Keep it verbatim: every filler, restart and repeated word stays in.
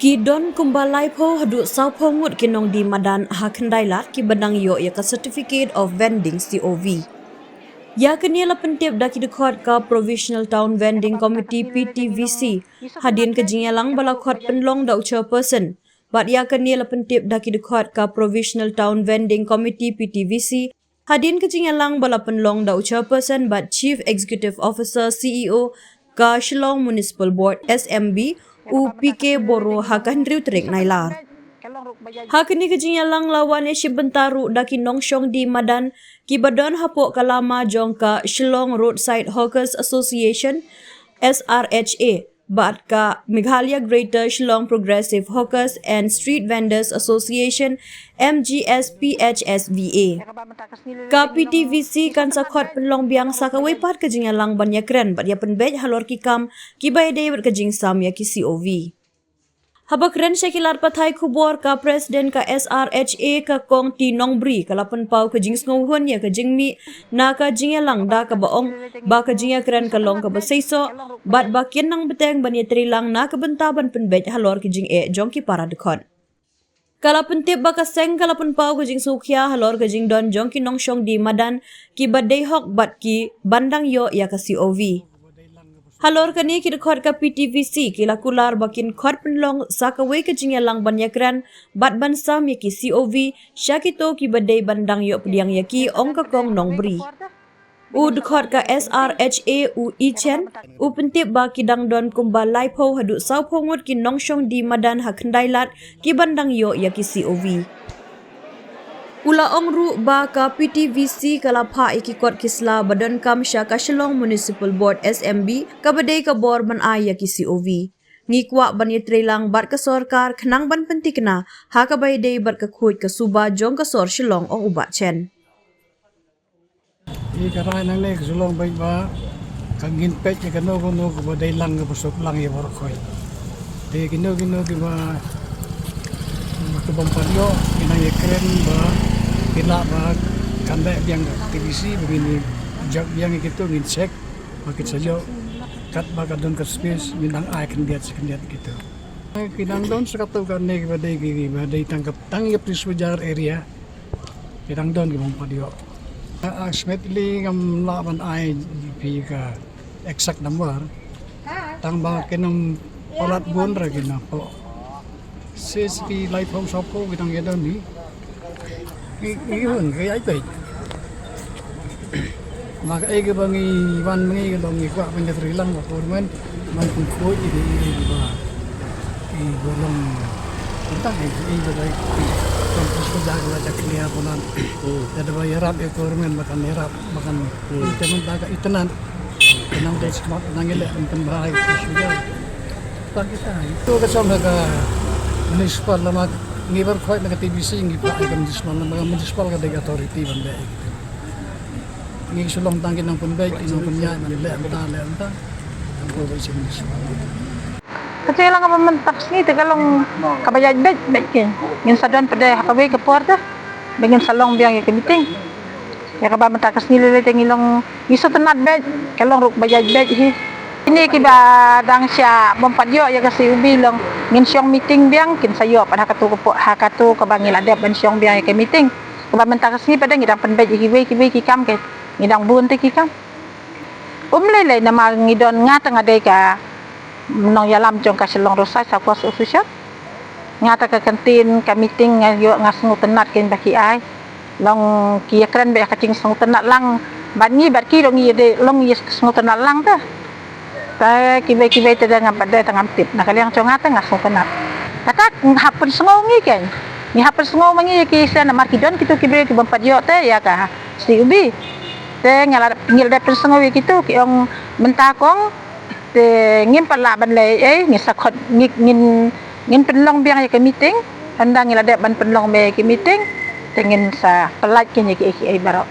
Ki don kumba laiphew haduh sawphew ngut ki nongdie madan ha Khyndailad kiba dang ïoh ïa ka Certificate of Vending, C O V. Ïa kane la pyntip da ki dkhot ka Provisional Town Vending Committee, P T V C, hadien ka jingïalang ba la khot pynlong da u chairperson. Bad ïa kane la pyntip da ki dkhot ka Provisional Town Vending Committee, P T V C, hadien ka jingïalang ba la pynlong da u chairperson bad Chief Executive Officer, C E O, ka Shillong Municipal Board, S M B, u P K Boro, ha ka hynriew tarik Nailar. Ha kane ka jingïalang la wan ïashim bynta ruh da ki nongshong die madan kiba don hapoh ka lama jong ka Shillong Roadside Hawkers Association, S R H A, bad ka Meghalaya Greater Shillong Progressive Hawkers and Street Vendors Association, M G S P H S V A. Ka P T V C kan sa khot pynlong biang sa kawei pat ka jingïalang ban ïakren bad ïapynbeit halor ki kam kiba ïadei bad ka jingsam ïa ki C O V. Haba kren sha ki lad pathai khubor, ka President ka S R H A, ka Kong T Nongbri, ka la pynpaw ka jingsngewhun ïa ka jingmih na ka jingïalang da kaba ong ba ka jingïakren ka long kaba seisoh bad ba kin nang bteng ban ïatreilang na ka bynta ban pynbeit halor ki jingeh jong ki para dkhot. Ka la pyntip ba ka seng ka la pynpaw ka jingsngewkhia halor ka jingdon jong ki nongshong die madan kiba dei hok bad ki ban dang ïoh ïa ka C O V. Halor kane, ki dkhot ka P T V C ki la kular ba kin khot pynlong sa kawei ka jingïalang ban ïakren bad ban sam ïa ki C O V sha kito kiba dei ban dang ïoh pdiang ïa ki, ong ka Kong Nongbri. U dkhot ka S R H A, u I Chen, u pyntip ba ki dang don kumba laiphew haduh sawphew ngut ki nongshong die madan ha Khyndailad kiban dang ïoh ïa ki C O V. U la ong ruh ba ka P T V C ka la phah ïa ki kot ki sla ba donkam sha ka Shillong Municipal Board, S M B, kaba dei ka bor ban ai ïa ki C O V. Ngi kwah ban ïatreilang bad ka sorkar khnang ban pyntikna ha kaba ïadei bad ka khuid ka suba jong ka sor Shillong, ong u Bah Chen. Ïa ka rai nangne ka shu long beit ba ka ngin peit ïa kano kano kaba dei lang kaba suk lang ïa baroh khoit. Te kino kino kiba, kiba ym pat ïoh, ngi nang ïakren ba ki lah ba kan leh biang ka T V C, ba ngin ïa jop biang ïa kito, ngin check ba kin sa ïoh katba ka don ka space, ngin nang ai khyndiat sa khyndiat ïa kito. Ki dang don sa katto katne kiba dei ki, kiba dei tang ka, tang ïa Police Bazar area. Ki dang don kiba ym pat ïoh. A, a, Smith Lee ngam lah ban ai phi ka exact number. Tang ba kin ym palat bun ra ki na pdeng. Shisha ki laiphew sawphew ki dang ïa don hi. Ki, ki hun, ki ai peit. Ma kaei kaba ngi wan ma ngi ka long ngi kwah ban ïatreilang bad ka government ban pynkhuid ïa ki, ïa ki ba, ki ba long tang ïa ki, ïa ki ba dei ki ban pynshai da ka la jakhlia ba lan. Hmm. Ïa da ba ïarap ïa ka government ba kan ïarap ba kan. Hmm. Te mynta ka itynnad ka nang dei smat nang ïaleh ban pynbha ïa ki shuwa. Tang kita. Ito ka shong ha ka municipal lama ngi bar khoit na ka T V C ngi phah ïa ka municipal lama ka municipal ka dei ka authority ban leh ïa kita. Ngi shu long tang ki nongpynbeit, ki nongpynïaid, ban leh mynta, leh mynta. Tang ko ba shu. Ka jingïalang kaba mynta ka sngi te ka long kaba ïaid beit beit kein. Ngin sa don pat de ha kawei ka por te ba ngin sa long biang ïa ka meeting. Ïa kaba mynta ka sngi lei lei te ngi long, ngi sngewtynnad beit, ka long ruh kaba ïaid beit hi. Kine kiba dang shah bym pat ïoh ïa ka C O V long ngin shong meeting biang, kin sa ïoh pat ha kato ka por, ha kato kaba ngi la dep ban shong biang ïa ka meeting. Kaba mynta ka sngi pat de ngi dang pynbeit ïa kiwei kiwei ki kam, ki ngi dang bun te ki kam. Um lei lei namar ngi don, nga te nga dei ka nongïalam jong ka Shillong Roadside Hawkers Association. Nga te ka kyntien ka meeting nga ïoh, nga sngewtynnad kein ba ki ai. Long ki ïakren beit ha ka jingsngewtynnad lang bad ngi bad ki, long ngi dei long ngi sngewtynnad lang te. Te kiwei kiwei te de ngam pat de, te ngam tip. Na ka liang jong nga te nga sngewtynnad. Kata hap pynsngew ngi kein. Ngi hap pynsngew ma ngi ïa ki shisha namar ki don kito ki briew ki bym pat ïoh te ïa ka C O V. Te nga la, ngi la dep pynsngew ïa kito, ki ong mynta kong te ngim pat lah ban leh ei ei, ngin sa khot, ngi, ngin, ngin pynlong biang ïa ka meeting. Hynda ngi la dep ban pynlong biang ïa ka meeting te ngin sa pyllait kein ïa kiei kiei baroh.